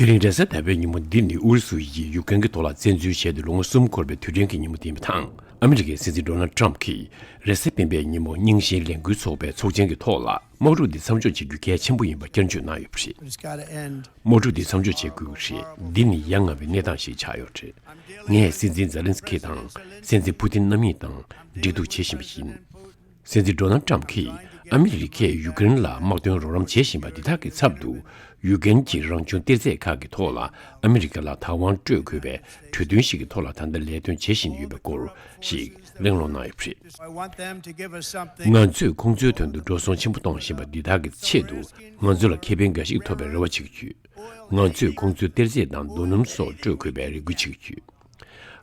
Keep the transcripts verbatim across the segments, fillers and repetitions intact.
དེ་རིང་རེས་གཟའ་ཟླ་བའི་ཉིན་མོ་འདི་ནི་ཨུ་རུ་སུ་ཡིས་ཡུཀ་རེན་གྱི་ཐོག་ལ་བཙན་འཛུལ་བྱས་ཏེ་ལོ་ངོ་གསུམ་འཁོར་བའི་དུས་དྲན་གྱི་ཉིན་མོ་དེ་ཡིན་པ་དང་། ཨ་མི་རི་ཀའི་སྲིད་འཛིན་ཌོ་ནལ་ཊམ་གྱིས་རེས་གཟའ་སྤེན་པའི་ཉིན་མོ་རྙིང་ཞེན་ལས་འགུལ་ཚོགས་པའི་ཚོགས་ཆེན་གྱི་ཐོག་ལ་དམག་འཁྲུག་འདི་མཚམས་འཇོག་བྱེད་རྒྱུ་གལ་ཆེན་པོ་ཡིན་པ་བསྐྱར་བརྗོད་གནང་ཡོད་པ་རེད། དམག་འཁྲུག་འདི་མཚམས་འཇོག་བྱེད་དགོས་ཀྱི་རེད། འདི་ནི་ཡ་ང་བའི་གནས་སྟངས་ཤིག་ཆགས་ཡོད་རེད། ངས་སྲིད་འཛིན་ཛེ་ལན་སི་ཁི་དང་སྲིད་འཛིན་ཕུ་ཏིན་རྣམ་གཉིས་དང་འབྲེལ་གཏུག་བྱེད་བཞིན་པ་ཡིན། སྲིད་འཛིན་ཌོ་ནལ་ཊམ་གྱིས་ཨ་མི་རི་ཀས་ཡུཀ་རེན་ལ་དམག་དོན་རོགས་རམ་བྱེད་བཞིན་པ་འདི་དག་གི་ཚབ་ཏུ། ཡུཀ་རེན་གྱི་རང་བྱུང་གཏེར་རྫས་ཁག་གི་ཐོག་ལ་ཨ་མི་རི་ཀ་ལ་བདག་དབང་སྤྲོད་དགོས་པའི་གྲོས་མཐུན་ཞིག་གི་ཐོག་ལ་ད་ལྟ་ལས་དོན་བྱེད་བཞིན་ཡོད་པའི་སྐོར་ཞིག་གླེང་སློང་གནང་ཡོད་པ་རེད། ང་ཚོས་ཁོང་ཚོའི་དོན་དུ་འགྲོ་སོང་ཆེན་པོ་གཏོང་བཞིན་པ་འདི་དག་གི་ཆེད་དུ་ང་ཚོ་ལ་ཁེ་ཕན་འགའ་ཞིག་ཐོབ་པའི་རེ་བ་བྱེད་ཀྱི་ཡོད། ང་ཚོས་ཁོང་ཚོའི་གཏེར་རྫས་དང་རྡོ་སྣུམ་སོགས་སྤྲོད་དགོས་པའི་རེ་སྐུལ་བྱེད་ཀྱི་ཡོད།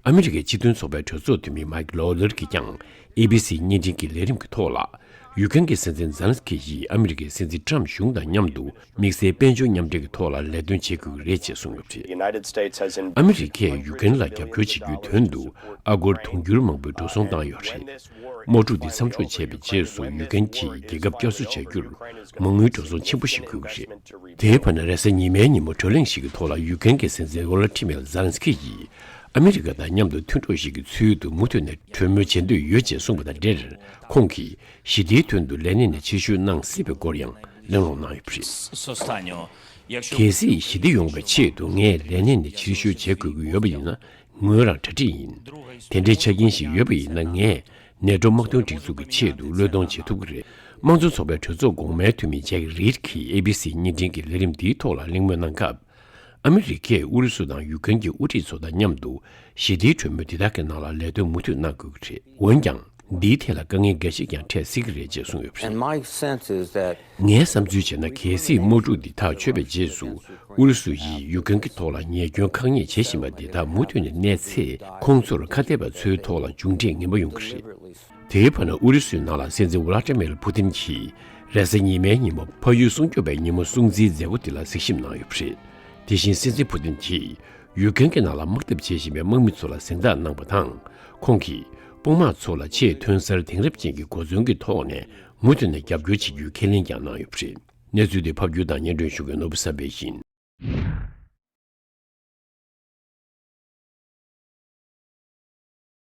ཨ་མི་རི་ཀའི་སྤྱི་མཐུན་ཚོགས་པའི་གྲོས་ཚོགས་འཐུས་མི་མའིཀ་ལོ་ལར་གྱིས་ཀྱང་ཨེ་བི་སི་བརྙན་འཕྲིན་གྱི་ལས་རིམ་གྱི་ཐོག་ལ། ཡུཀ་རེན་གྱི་སྲིད་འཛིན་ཛེ་ལན་སི་ཁི་ཡིས་ཨ་མི་རི་ཀའི་སྲིད་འཛིན་ཊམ་གཞུང་དང་མཉམ་དུ་དམིགས་བསལ་དཔལ་འབྱོར་མཉམ་འབྲེལ་གྱི་ཐོག་ལ་ལས་དོན་བྱེད་དགོས་ཀྱི་རེད་ཅེས་གསུངས་ཡོད་པ་རེད། ཨ་མི་རི་ཀས་ཡུཀ་རེན་ལ་རྒྱབ་སྐྱོར་བྱེད་རྒྱུའི་དོན་དུ་ཨ་སྒོར་དུང་ཕྱུར་མང་པོའི་འགྲོ་སོང་བཏང་ཡོད་རེད། དམག་འཁྲུག་འདི་མཚམས་འཇོག་བྱས་པའི་རྗེས་སུ་ཡུཀ་རེན་གྱིས་རྒྱལ་ཁབ་བསྐྱར་གསོ་བྱ་རྒྱུར་མ་དངུལ་འགྲོ་སོང་ཆེན་པོ་ཞིག་དགོས་ཀྱི་རེད། དེའི་བར་ན་རེས་གཟའ་ཉི་མའི་ཉིན་མོ་བགྲོ་གླེང་ཞིག་གི་ཐོག་ལ་ཡུཀ་རེན་གྱི་སྲིད་འཛིན་ཝོ་ལོ་ཏི་མིར་ཛེ་ལན་སི་ཁི་ཡིས། ཨ་མི་རི་ཀ་དང་མཉམ་དུ་མཐུན་གྲོགས་ཤིག་གི་ཚུལ་དུ་མུ་མཐུད་ནས་གྲོས་མོལ་བྱེད་འདོད་ཡོད་ཅེས་གསུངས་པ་དང་འབྲེལ། ཁོང་གིས་ཞི་བདེའི་དོན་དུ་ལས་གནས་ནས་ཕྱིར་བཤོལ་གནང་སྲིད་པའི་སྐོར་ཡང་གླེང་སློང་གནང་ཡོད་པ་རེད། གལ་སྲིད་ཞི་བདེ་ཡོང་བའི་ཆེད་དུ་ངས་ལས་གནས་ནས་ཕྱིར་བཤོལ་བྱེད་དགོས་ཀྱི་ཡོད་པ་ཡིན་ན་ངོས་རང་གྲ་སྒྲིག་ཡིན། དེ་འདྲའི་ཆ་རྐྱེན་ཞིག་ཡོད་པ་ཡིན་ན་ངས་ནེ་ཊོ་དམག་དོན་སྒྲིག་འཛུགས་ཀྱི་ཆེད་དུ་བློས་གཏོང་བྱེད་ཐུབ་ཀྱི་རེད། དམངས་གཙོ་ཚོགས་པའི་གྲོས་ཚོགས་གོང་མའི་འཐུས་མི་ཇེག་རིཌ་གྱིས་ཨེ་བི་སི་བརྙན་འཕྲིན་གྱི་ལས་རིམ་འདིའི་ཐོག་ལ་གླེང་མོལ་གནང་སྐབས། ཨ་མི་རི་ཀས་ཨུ་རུ་སུ་དང་ཡུཀ་རེན་གྱི་དབུ་ཁྲིད་ཚོ་དང་མཉམ་དུ་ཞི་བདེའི་གྲོས་མོལ་འདི་དག་གི་ནང་ལ་ལས་དོན་མུ་མཐུད་གནང་དགོས་ཀྱི་རེད། འོན་ཀྱང་། འདིའི་ཐད་ལ་དཀའ་ངལ་འགའ་ཞིག་ཀྱང་འཕྲད་སྲིད་ཀྱི་རེད་ཅེས་གསུངས་ཡོད་པ་རེད། And my sense is that ངའི་བསམ་ཚུལ་བྱས་ན་གལ་སྲིད་དམག་འཁྲུག་འདི་ཐག་ཆོད་པའི་རྗེས་སུ་ཨུ་རུ་སུ་ཡིས་ཡུཀ་རེན་གྱི་ཐོག་ལ་ཉེས་སྐྱོན་བཀག་ཉེས་བྱེད་བཞིན་པ་འདི་དག་མུ་མཐུད་ནས་གནས་ཚེ་ཁོང་ཚོར་ཁ་གཏད་པ་ཚོའི་ཐོག་ལ་མཇུག་འབྲས་ངན་པ་ཡོང་གི་རེད། དེའི་བར་ན་ཨུ་རུ་སུའི་ནང་ལ་སྲིད་འཛིན་ཝ་ལ་ཏི་མིར་ཕུ་ཏིན་གྱིས་རེས་གཟའ་ཉི་མའི་ཉིན་མོ་ཕ་ཡུལ་སྲུང་སྐྱོབ་པའི་ཉིན་མོ་སྲུང་བརྩིའི་མཛད་སྒོ་དེ་ལ་གཟིགས་ཞིབ་གནང་ཡོད་པ་རེད། དེ་བཞིན་སྲིད་འཛིན་ཕུ་ཏིན་གྱིས་ཡུཀ་རེན་གྱི་ནང་ལ་དམག་འཐབ་བྱེད་བཞིན་པའི་དམག་མི་ཚོ་ལ་གཟེངས་རྟགས་གནང་པ་དང་། ཁོང་གིས་དཔུང་དམག་ཚོ་ལ་ཆེས་ཐོན་གསར་དེང་རབས་ཅན་གྱི་གོ་མཚོན་གྱི་ཐོག་ནས་མུ་མཐུད་ནས་རྒྱབ་སྐྱོར་བྱེད་རྒྱུའི་ཁས་ལེན་ཀྱང་གནང་ཡོད་པ་རེད། གནས་ཚུལ་དེ་ཕབ་སྒྱུར་དང་སྙན་སྒྲོན་ཞུ་མཁན་ནོར་བུ་བསམ་འཕེལ་ཡིན།